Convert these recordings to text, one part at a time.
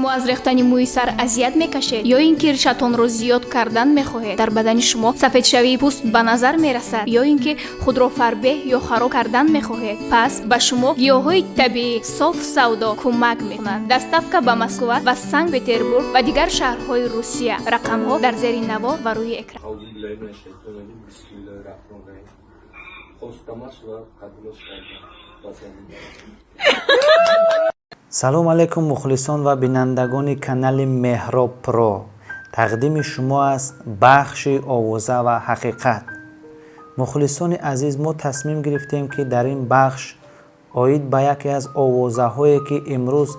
Шумо аз рехтани мӯи сар азият мекашед ё ин ки ришатонро зиёд кардан мехоҳед? Дар бадани шумо сафедшавии пӯст ба назар мерасад ё ин ки худро фарбеҳ ё хароб кардан мехоҳед? Пас ба шумо гиёҳҳои табиӣ Соф Савдо кӯмак мекунанд. Доставка ба Москва ва Санкт Петербург ва дигар шаҳрҳои Русия. Рақамҳо дар зери навор ва рӯи экран. أعوذ بالله من الشيطان الرجيم. بسم الله الرحمن الرحيم. Хостамаш ва қабулаш кардам. Васалом. Салом алейкум, мухлисон ва бинандагони канали Меҳроб Про. Тақдими шумо аст бахши «Овоза ва ҳақиқат». Мухлисони азиз, мо тасмим гирифтем, ки дар ин бахш оид ба яке аз овозаҳое, ки имрӯз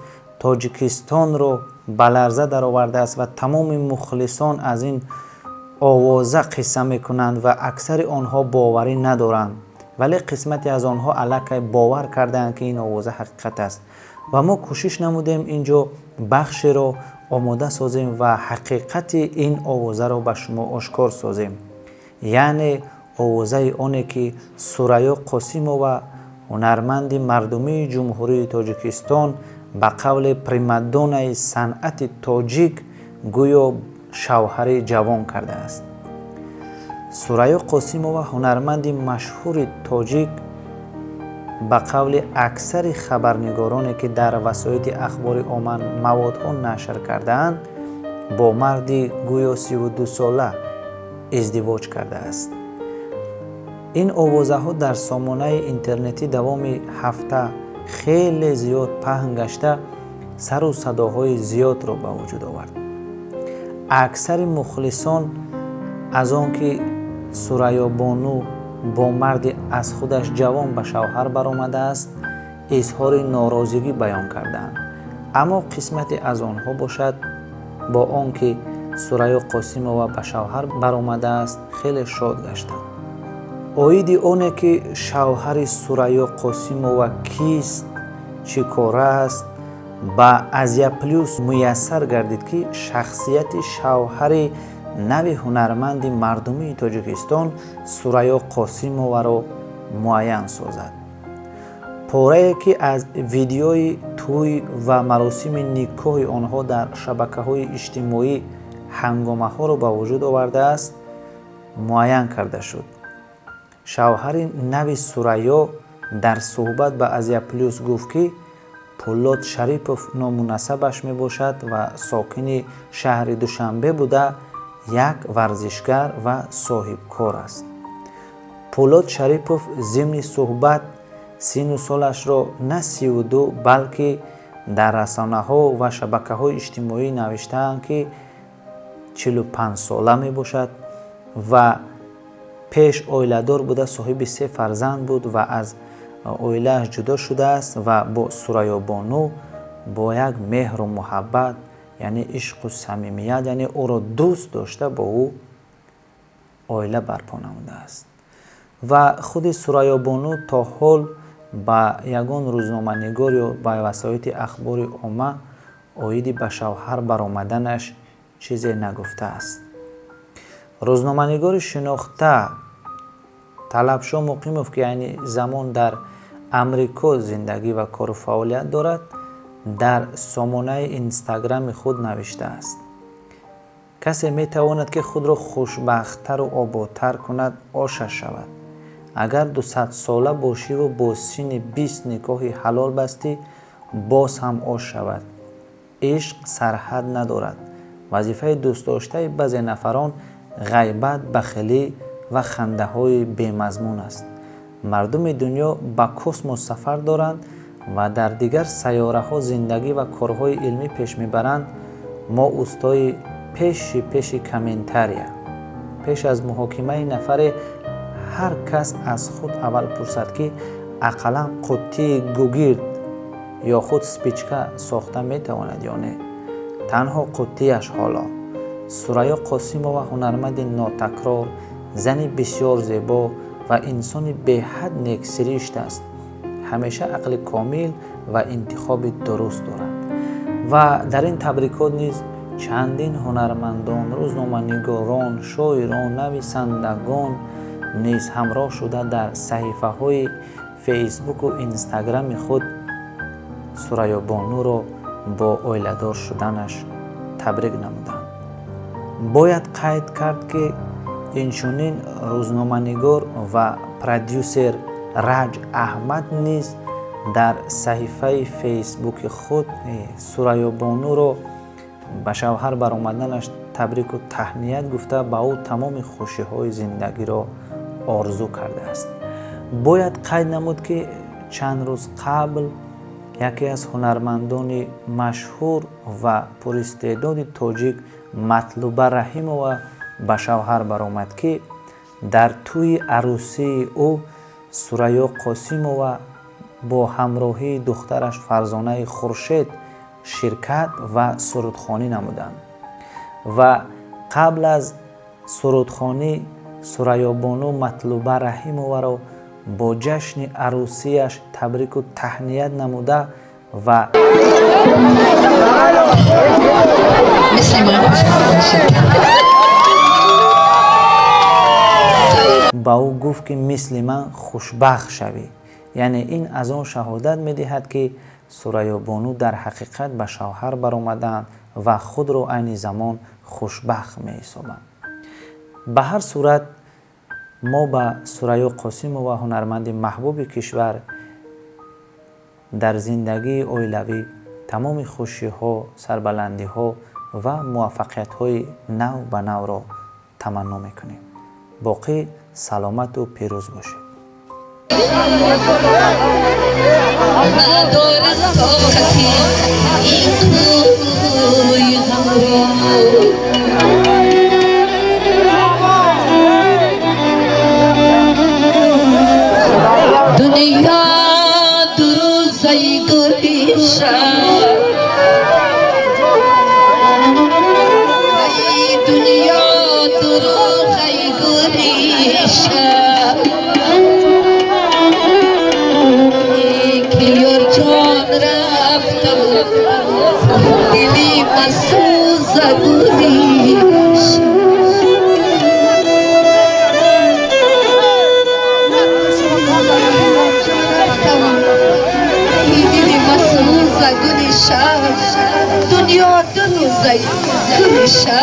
Тоҷикистонро ба ларза даровардааст ва тамоми мухлисон аз ин овоза қисса мекунанд ва аксари онҳо боварӣ надоранд, вале қисмате аз онҳо аллакай бовар кардаанд, ки ин овоза ҳақиқат аст, ва мо кӯшиш намудем, ин ҷо бахшеро омода созем ва ҳақиқати ин овозаро ба шумо ошкор созем, яъне овозаи оне, ки Сурайё Қосимова, ҳунарманди мардумии Ҷумҳурии Тоҷикистон, ба қавли примадоннаи санъати тоҷик, гӯё шавҳари ҷавон кардааст. Сурайё Қосимова, ҳунарманди машҳури тоҷик, ба қавли аксари хабарнигороне, ки дар васоити ахбори омма маводҳо нашр кардаанд, бо марди гӯё 32сола издивоҷ кардааст. Ин овозаҳо дар сомонаи интернетӣ давоми ҳафта хеле зиёд паҳн гашта, сару садоҳои зиёдро ба вуҷуд овард. Аксари мухлисон аз он ки Сурайёбону бо марди аз худаш ҷавон ба шавҳар баромадааст, изҳори норозигӣ баён кардаанд, аммо қисмате аз онҳо бошад, бо он ки Сурайё Қосимова ба шавҳар баромадааст, хеле шод гаштанд. Оиди оне ки шавҳари Сурайё Қосимова кист, чӣ кора аст, ба Азия Плюс муяссар гардид, ки шахсияти шавҳари нави ҳунарманди мардумии Тоҷикистон Сурайё Қосимоваро муайян созад. Порае ки аз видеои тӯй ва маросими никоҳи онҳо дар шабакаҳои иҷтимоӣ ҳангомаҳоро ба вуҷуд овардааст, муайян карда шуд. Шавҳари нави Сурайё дар суҳбат ба Азия Плюс гуфт, ки Пуллод Шарипов ному насабаш мебошад ва сокини шаҳри Душанбе буда, як варзишгар ва соҳибкор аст. Пуллод Шарипов зимни суҳбат синну солашро на 32, балки дар расонаҳо ва шабакаҳои иҷтимоӣ навиштаанд, ки 45сола мебошад ва пеш оиладор буда, соҳиби се фарзанд буд ва аз оилааш ҷудо шудааст ва бо Сурайёбону бо як меҳру муҳаббат, яъне ишқу самимият, яъне ӯро дӯст дошта, бо ӯ оила барпо намудааст. Ва худи Сурайёбону то ҳол ба ягон рӯзноманигор ё ба васоити ахбори омма оиди ба шавҳар баромаданаш чизе нагуфтааст. Рӯзноманигори шинохта Талабшо Муқимов, ки айни замон дар Амрико зиндагӣ ва кору фаъолият дорад, дар сомонаи Инстаграми худ навиштааст: «Касе метавонад, ки худро хушбахттару ободтар кунад, ошаш шавад. Агар 200сола бошиву бо синни 20 никоҳи ҳалол бастӣ, боз ҳам ош шавад. Ишқ сарҳад надорад. Вазифаи дӯстдоштаи баъзе нафарон ғайбат, бахилӣ ва хандаҳои бемазмун аст. Мардуми дунё ба космос сафар доранд ва дар дигар сайёраҳо зиндагӣ ва корҳои илмӣ пеш мебаранд. Мо устои пеши пеши комментария. Пеш аз муҳокимаи нафаре ҳар кас аз худ аввал пурсад, ки ақаллан қуттии гугирд ё худ спичка сохта метавонад ё не. Танҳо қуттияш ҳоло». Сурайё Қосимова ҳунарманди нотакрор, зани бисёр зебо ва инсони беҳад нексиришт аст. Ҳамеша ақли комил ва интихоби дуруст дорад. Ва дар ин табрикот низ чандин ҳунармандон, рӯзноманигорон, шоирон, нависандагон низ ҳамроҳ шуда, дар саҳифаҳои Фейсбуку Инстаграми худ Сурайёбонуро бо оиладор шуданаш табрик намуданд. Бояд қайд кард, ки инчунин рӯзноманигор ва продюсер Раҷ Аҳмад низ дар саҳифаи Фейсбуки худ Сурайёбонуро ба шавҳар баромаданаш табрику таҳният гуфта, ба ӯ тамоми хушиҳои зиндагиро орзу кардааст. Бояд қайд намуд, ки чанд рӯз қабл яке аз ҳунармандони машҳур ва пуристеъдоди тоҷик Матлуба Раҳимова ба шавҳар баромад, ки дар тӯи арӯсии ӯ Сурайё Қосимова бо ҳамроҳии духтараш Фарзонаи Хуршед ширкат ва сурудхонӣ намуданд ва қабл аз сурудхонӣ Сурайёбону Матлуба Раҳимоваро бо ҷашни арӯсияш табрику таҳният намуда ва ба ӯ гуфт, ки мисли ман хушбахт шавӣ. Яъне ин аз он шаҳодат медиҳад, ки Сурайёбону дар ҳақиқат ба шавҳар баромаданд ва худро айни замон хушбахт меҳисобанд. Ба ҳар сурат, мо ба Сурайё Қосимова, ҳунарманди маҳбуби кишвар, дар зиндагии оилавӣ тамоми хушиҳо, сарбаландиҳо ва муваффақиятҳои нав ба навро таманно мекунем. Боқӣ саломату пирӯз бошед. Надорам тоқати ин кӯи ғамро. Дунё дурӯзаи гулиша, ай дунё дурӯғаи гулиша, ки ёрҷон рафтаву дили масӯза гулиша. Дунё дурӯзаи гулиша,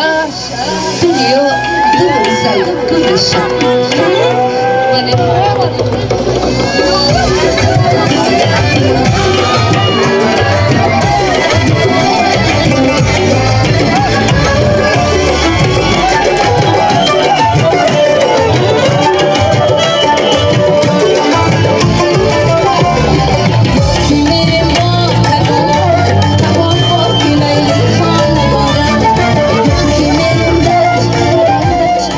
дунё дурӯзаи гулиша.